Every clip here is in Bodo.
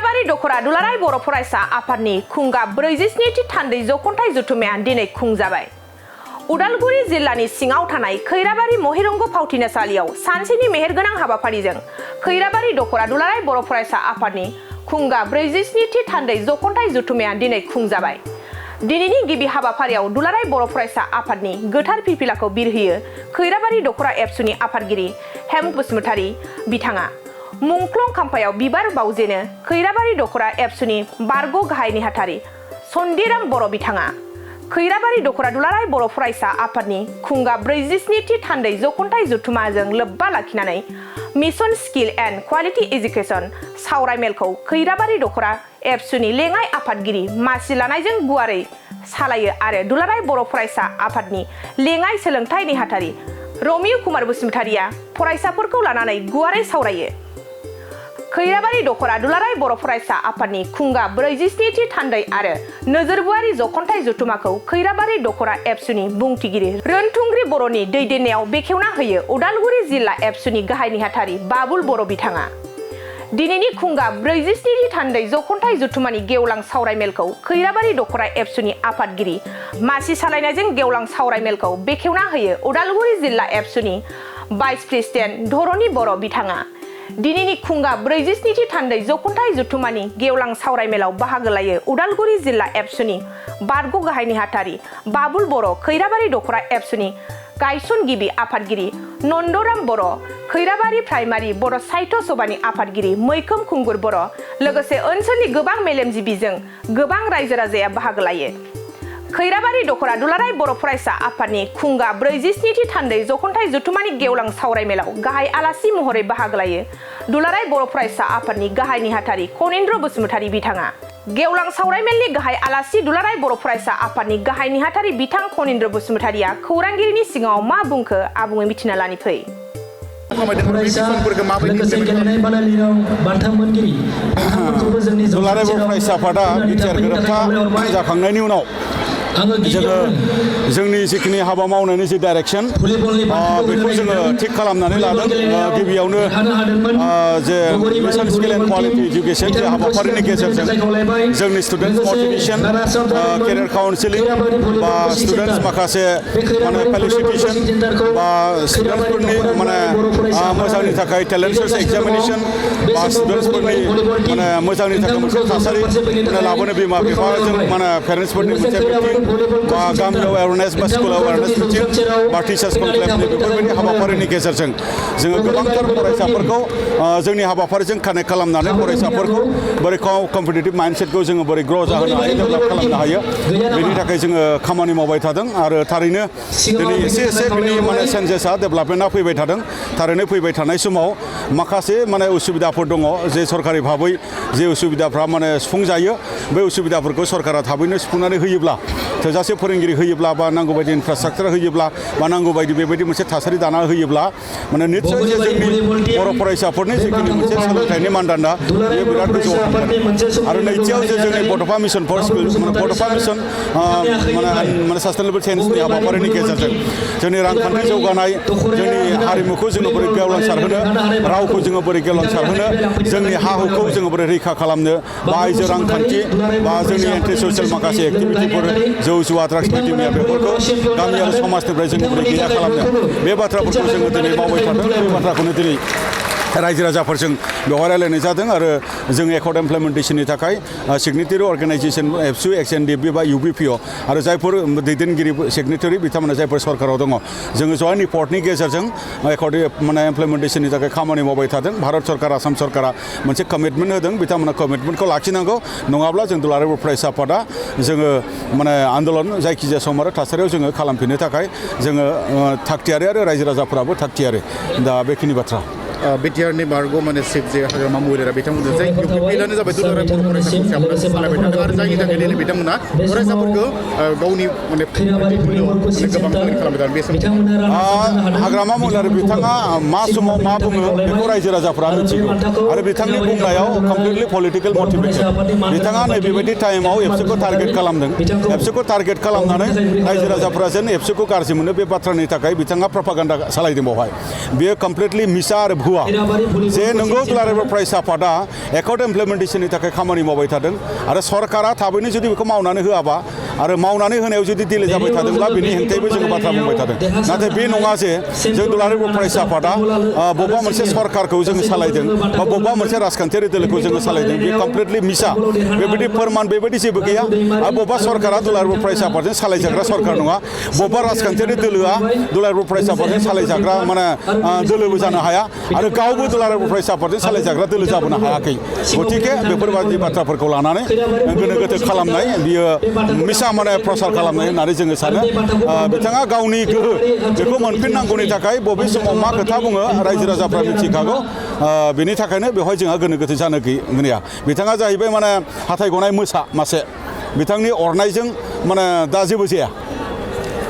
खैराबारि दखरा दुलाराय बर' फरायसा आफादनि खुंगा 47थि थान्दै जखन्थाइ जथुम्माया दिनै खुंजाबाय। उदालगुरि जिल्लानि सिङाव थानाय खैराबारि महिरंग फावथिनासालियाव सानसेनि मेहेरगोनां हाबाफारिजों खैराबारि दखरा दुलाराय बर' फरायसा आफादनि खुंगा 47थि थान्दै जखन्थाइ जथुम्माया दिनै खुंजाबाय। दिनैनि गिबि हाबाफारियाव दुलाराय बर' फरायसा आफादनि गोथार फिरफिलाखौ बिरहोयो खैराबारि दखरा एबसुनि आफादगिरि हेमु बसुमतारी बिथाङा। मुंख्लं खाम्फायाव बिबार बावजेनो खैराबारि दखरा एबसुनि बारग' गाहाय नेहाथारि सन्दिराम बर' बिथाङा। खैराबारि दखरा दुलाराय बर' फरायसा आफादनि खुंगा 47थि थान्दै जखन्थाइ जथुम्माजों लोब्बा लाखिनानै mission skill and quality education सावरायमेलखौ खैराबारि दखरा एबसुनि लेङाइ आफादगिरि मासि लानायजों गुवारै सालायो आरो दुलाराय बर' फरायसा आफादनि लेङाइ सोलोंथाइ नेहाथारि रमिउ कुमार बसुमतारीया फरायसाफोरखौ लानानै गुवारै सावरायो। खैराबारि दखरा दुलाराय बर' फरायसा आफादनि खुंगा 47थि थान्दै आरो नोजोरबुवारि जखन्थाइ जथुम्माखौ खैराबारि दखरा एबसुनि बुंथिगिरि रोनथुंग्रि बर'नि दैदेननायाव बेखेवना होयो उदालगुरि जिल्ला एबसुनि गाहाय नेहाथारि बाबुल बर' बिथाङा। दिनैनि खुंगा 47थि थान्दै जखन्थाइ जथुम्मानि गेवलां सावरायमेलखौ खैराबारि दखरा एबसुनि आफादगिरि मासि सालायनायजों गेवलां सावरायमेलखौ बेखेवना होयो उदालगुरि जिल्ला एबसुनि भाइस प्रेसिडेन्ट धरणी बर' बिथाङा। दिनैनि खुंगा 47थि थान्दै जखन्थाइ जथुम्मानि गेवलां सावरायमेलाव बाहागो लायो उदालगुरि जिल्ला एबसुनि बारग' गाहाय नेहाथारि बाबुल बर', खैराबारि दखरा एबसुनि गायसनगिरि आफादगिरि नन्दराम बर', खैराबारि प्राइमारि बर' साहित्य सभानि आफादगिरि मैखोम खुंगुर बर', लोगोसे ओनसोलनि गोबां मेलेमजिबिजों गोबां रायजो राजाया बाहागो लायो। खैराबारि दखरा दुलाराय बर' फरायसा आफादनि खुंगा 47थि थान्दै जखन्थाइ जथुम्मानि गेवलां सावरायमेलाव गाहाय आलासि महरै बाहागो लायो दुलाराय बर' फरायसा आफादनि गाहाय नेहाथारि कनिन्द्र बसुमतारी बिथाङा। गेवलां सावरायमेलनि गाहाय आलासि दुलाराय बर' फरायसा आफादनि गाहाय नेहाथारि बिथां कनिन्द्र बसुमतारीया खौरांगिरिनि सिगाङाव मा बुंखो आबुङै मिथिना लानि फै। दुलाराय बर' फरायसा आफादा बिटिआर गोरोबथा जाखांनायनि उनाव जोंनि जिखिनि हाबा मावनायनि जि डाइरेक्सन बेखौ जोङो थिक खालामनानै लादों। गिबियावनो जे mission skill and quality education जे हाबाफारिनि गेजेरजों जोंनि स्टुडेन्टस मटिभेशन, केरियार काउन्सिलिं बा स्टुडेन्टस माखासे माने फेलिसिटेशन बा स्टुडेन्टसफोरनि माने मोजांनि थाखाय टेलेन्ट सर्च एग्जामिनेशन बा स्टुडेन्टसफोरनि माने मोजांनि थाखाय मोनसे थासारि लाबोनो बिमा बिफाजों माने पेरेन्टसफोरनि मोनसे मिटिं बा गामियाव एवारनेस बा स्कुलाव एवारनेस मिटिं बा टिचार्स कनक्लेभनि बेफोरबायदि हाबाफारिनि गेजेरजों जोङो गोबांथार फरायसाफोरखौ जोंनि हाबाफारिजों कानेक्ट खालामनानै फरायसाफोरखौ बोरै कम्पिटिटिभ माइन्डसेटखौ जोङो बोरै ग्र' जाहोनो हायो, डेभेलप खालामनो हायो, बेनि थाखाय जोङो खामानि मावबाय थादों आरो थारैनो दिनै एसे बिनि माने चेन्जेसआ डेभेलपमेन्टआ फैबाय थादों। थारैनो फैबाय थानाय समाव माखासे माने उसुबिदाफोर दङ जे सरकारि भाबै जे उसुबिदाफ्रा माने सुफुंजायो, बे उसुबिदाफोरखौ सरकारा थाबैनो सुफुंनानै होयोब्ला, थोजासे फोरोंगिरि होयोब्ला बा नांगौ बायदि इनफ्रास्ट्राक्चार होयोब्ला बा नांगौ बायदि बेबायदि मोनसे थासारि दाना होयोब्ला माने निस्सय जे जोंनि बर' फरायसाफोरनि जिखिनि मोनसे सोलोंथाइनि मानदान्दा बेयो बिराद गोजौआव थांगोन। आरो नैथियाव जे जोंनि बड'फा मिशन फर स्किल बड'फा मिशन माने सास्टेनेबल चेन्जनि हाबाफारिनि गेजेरजों जोंनि रांखान्थि जौगानाय, जोंनि हारिमुखौ जोङो बोरै गेवलांसारहोनो, रावखौ जोङो बोरै गेवलांसारहोनो, जोंनि हा हुखौ जोङो बोरै रैखा खालामनो, बा आइजो रांखान्थि बा जोंनि एन्टि ससियेल माखासे एक्टिभिटिफोर जौ जुवा ड्राग्स बायदिमैया बेफोरखौ गामि आरो समाजनिफ्राय जों बोरै गैया खालामनो, बे बाथ्राफोरखौ जोङो दिनै मावबाय थादों। बे बाथ्राखौनो दिनै रायजो राजाफोरजों बेवहाय रायलायनाय जादों आरो जों एकर्ड इमप्लिमेन्टेसननि थाखाय सिगनेटारि अर्गेनाइजेसन एबसु XNDP बा UBPO आरो जायफोर दैदेनगिरि सिगनेटारि बिथांमोना जायफोर सरकाराव दङ, जोङो जयेन्ट रिपर्टनि गेजेरजों एकर्ड माने इमप्लिमेन्टेसननि थाखाय खामानि मावबाय थादों। भारत सरकार, आसाम सरकारा मोनसे कमिटमेन्ट होदों, बिथांमोना कमिटमेन्टखौ लाखिनांगौ, नङाब्ला जों दुलाराय बर' फरायसा आफादा जोङो माने आन्दलन जायखिजाया सम आरो थासारियाव जोङो खालामफिननो थाखाय जोङो थागथियारि आरो रायजो राजाफोराबो थागथियारि। दा बेखिनि बाथ्रा। बिटिआरनि बारग' माने चिफ जे हाग्रामा महिलारा बिथांमोनजों जाय UPPLआनो जाबाय दुलाराय बर' फरायसा आफादा सालायबाय थादों आरो जायनि थाखाय दिनै बिथांमोना फरायसाफोरखौ गावनि माने गोबां खामानि खालामबाय थादों। बे समाव हाग्रामा महिलारि बिथाङा मा समाव मा बुङो बेखौ रायजो राजाफ्रा मिथिगौ आरो बिथांनि बुंनायाव कमप्लिटलि पलिटिकेल मटिभेटेड। बिथाङा नैबेबायदि टाइमाव एबसुखौ टारगेट खालामदों। एबसुखौ टारगेट खालामनानै रायजो राजाफ्रा जेन एबसुखौ गाज्रि मोनो बे बाथ्रानि थाखाय बिथाङा प्रपागान्डा सालायदों। बेवहाय बेयो कमप्लिटलि मिसा आरो होआ जे नंगौ दुलाराय बर' फरायसा आफादा एकर्ड इमप्लिमेन्टेसननि थाखाय खामानि मावबाय थादों आरो सरकारा थाबैनो जुदि बेखौ मावनानै होआबा आरो मावनानै होनायाव जुदि दिले जाबाय थादोंब्ला बिनि हेंथायैबो जोङो बाथ्रा बुंबाय थादों नाथाय बे नङा जे जों दुलाराय बर' फरायसा आफादा बबेबा मोनसे सरकारखौ जोङो सालायदों बा बबेबा मोनसे राजखान्थियारि दोलोखौ जोङो सालायदों बे कमप्लिटलि मिसा बेबायदि फोरमान बेबायदि जेबो गैया आरो बबेबा सरकारा दुलाराय बर' फरायसा आफादजों सालायजाग्रा सरकार नङा बबेबा राजखान्थियारि दोलोआ दुलाराय बर' फरायसा आफादजों सालायजाग्रा माने दोलोबो जानो हाया आरो गावबो दुलाराय बर' फरायसा आफादजों सालायजाग्रा दोलो जाबोनो हायाखै गतिके बेफोरबायदि बाथ्राफोरखौ लानानै गोनो गोथो खालामनाय बियो मिसा माने प्रसार खालामनाय होननानै जोङो सानो बिथाङा गावनि गोहो बेखौ मोनफिननांगौनि थाखाय बबे समाव मा खोथा बुङो रायजो राजाफ्रा मिथिखागौ बेनि थाखायनो बेवहाय जोंहा गोनो गोथो जानो गैया बिथाङा जाहैबाय माने हाथाय गनाय मोसा मासे बिथांनि अरनायजों माने दा जेबो जाया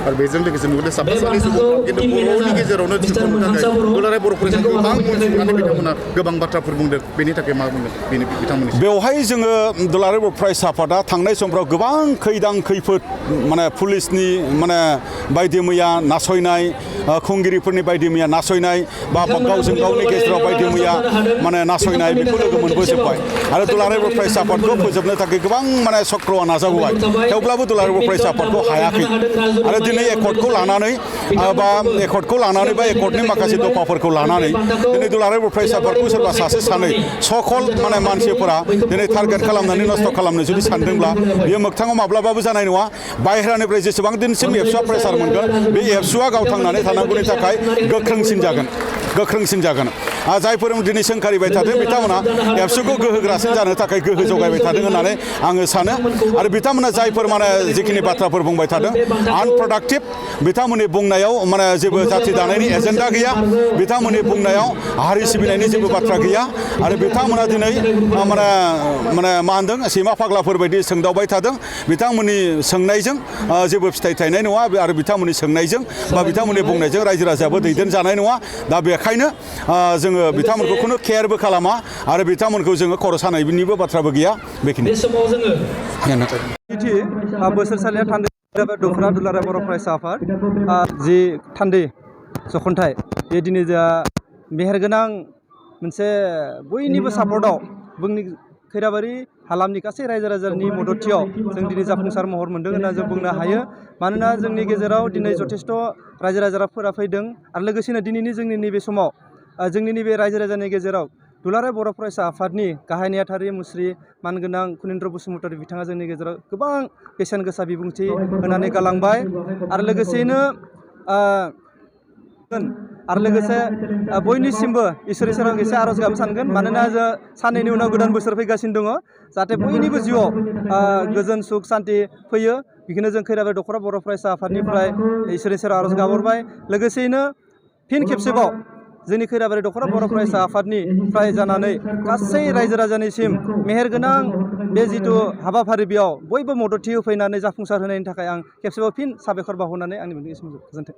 आरो बेजों लोगोसे नुदों साफा सानै सुबुं खिन्थु बर'नि गेजेरावनो दिन्थिनो थाखाय दुलाराय बर' फरायसाखौ गोबां बुंनानै बिथांमोना गोबां बाथ्राफोर बुंदों बेनि थाखाय मा बुंदों बेनि बिथांमोननि बेवहाय जोङो दुलाराय बर' फरायसा आफादा थांनाय समफ्राव गोबां खैदां खैफोद माने पुलिसनि माने बायदि मैया नासयनाय खुंगिरिफोरनि बायदि मैया नासयनाय बा गावजों गावनि गेजेराव बायदि मैया माने नासयनाय बेखौ लोगो मोनबोजोब्बाय आरो दुलाराय बर' फरायसा आफादखौ फोजोबनो थाखाय गोबां माने चक्रआ नाजाबोबाय थेवब्लाबो दुलाराय बर' फरायसा आफादखौ हायाखै आरो दिनै एकर्डखौ लानानै बा एकर्डनि माखासे दफाफोरखौ लानानै दिनै दुलाराय बर' फरायसा आफादखौ सोरबा सासे सानै सकल माने मानसिफोरा दिनै टारगेट खालामनानै नस्थ' खालामनो जुदि सानदोंब्ला बियो मोगथाङाव माब्लाबाबो जानाय नङा बाहेरानिफ्राय जेसेबां दिनसिम एबसुआ प्रेसार मोनगोन बे एबसुआ गावथांनानै थानांगौनि थाखाय गोख्रोंसिन जागोन जायफोर दिनै सोंखारिबाय थादों बिथांमोना एबसुखौ गोहोग्रासिन जानो थाखाय गोहो जगायबाय थादों होननानै आङो सानो आरो बिथांमोना जायफोर माने जिखिनि बाथ्राफोर बुंबाय थादों आनप्रडाक्टिभ बिथांमोननि बुंनायाव माने जेबो जाथि दानायनि एजेन्डा गैया बिथांमोननि बुंनायाव हारि सिबिनायनि जेबो बाथ्रा गैया आरो बिथांमोना दिनै माने मा होनदों सैमा फाग्लाफोर बायदि सोंदावबाय थादों बिथांमोननि सोंनायजों जेबो फिथाइ थायनाय नङा आरो बिथांमोननि सोंनायजों बा बिथांमोननि बुंनायजों रायजो राजायाबो दैदेनजानाय नङा दा बेखायनो जोङो बिथांमोनखौ खुनु केयारबो खालामा आरो बिथांमोनखौ जोङो खर' सानायनिबो बाथ्राबो गैया बेखिनि बोसोरसालियाव थान्दै दख'रा दुलाराय बर' फरायसा आफाद जि थान्दै जखन्थाइ बे दिनै जोंहा मेहेरगोनां मोनसे बयनिबो सापर्टआव जोंनि खैराबारि हालामनि गासै रायजो राजानि मददथियाव जों दिनै जाफुंसार महर मोन्दों होनना जों बुंनो हायो मानोना जोंनि गेजेराव दिनै जथेस्थ' रायजो राजाफोरा फैदों आरो लोगोसेनो दिनैनि जोंनि नैबे समाव जोंनि नैबे रायजो राजानि गेजेराव दुलाराय बर' फरायसा आफादनि गाहाय नेहाथारि मुस्रि मानगोनां कुनिन्द्र बसुमतारी बिथाङा जोंनि गेजेराव गोबां बेसेन गोसा बिबुंथि होनानै गालांबाय आरो लोगोसेयैनो बयनिसिमबो इसोरनि सेराव एसे आर'ज गाबनो सानगोन मानोना जों साननैनि उनाव गोदान बोसोर फैगासिनो दङ जाहाथे बयनिबो जिउआव गोजोन सुख सान्ति फैयो बेखौनो जों खैराबारि दख'रा बर' फरायसा आफादनिफ्राय इसोरनि सेराव आर'ज गाबहरबाय लोगोसेयैनो फिन खेबसेबाव जोंनि खैराबारि दख'रा बर' फरायसा आफादनिफ्राय जानानै गासै रायजो राजानिसिम मेहेरगोनां बे जिथु हाबाफारि बेयाव बयबो मददथि होफैनानै जाफुंसार होनायनि थाखाय आं खेबसेबाव फिन साबायखर बावहरनानै आंनि बिबुंथिखौ गोजोन्थों।